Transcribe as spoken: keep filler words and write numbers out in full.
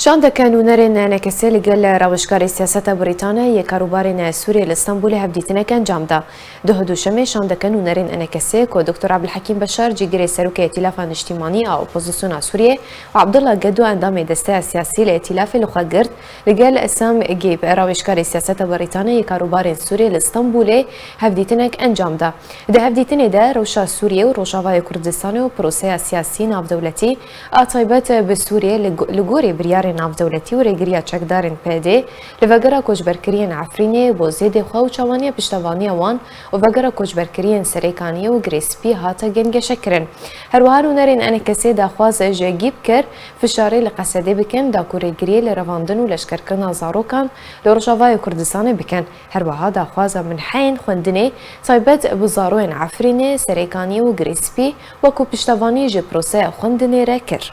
Şandeke nûnerên N K S li gel rawişkarê siyaseta Brîtane yê karûbarên Sûriyê li Stenbolê hevdîtinek encam da. Duh duşemê şandeke nûnerên N K S ku Doktor Abdulhekîm Beşar, cîgirê serokê Îtîlafa Niştîmanî a Opozisyona Sûriyê, û Abdullah Gedo, endamê desteya siyasî li Îtîlafê, li xwe girt, li gel Sam Gabe, rawişkarê siyaseta Brîtane yê karûbarên Sûriyê li Stenbolê hevdîtinek encam da. Di hevdîtinê de rewşa Sûriyê û Rojavayê Kurdistanê û proseya siyasî navdewletî a taybet bi Sûriyê li go-, li gorî biryarên navdewletî û rêgiriya çekdarên P Y D li vegera koçberkiriyên Efrînê bo zêdê xwe û çawaniya piştevaniya wan û vegera koçberkiriyên Serêkaniyê û Girê Spî hate gengeşekirin. Herwiha nûnerên N K S daxwaz ji Gabe kir fişarê li Qesedê bikin da ku rêgiriyê li revandin û leşkerkirina zarokan li Rojavayê Kurdistanê bikin. Herwiha daxwaza minheyên xwendinê taybet bi zaroyên Efrînê, Serêkaniyê û Girê Spî wekû piştevanî ji proseya xwendinê re kir.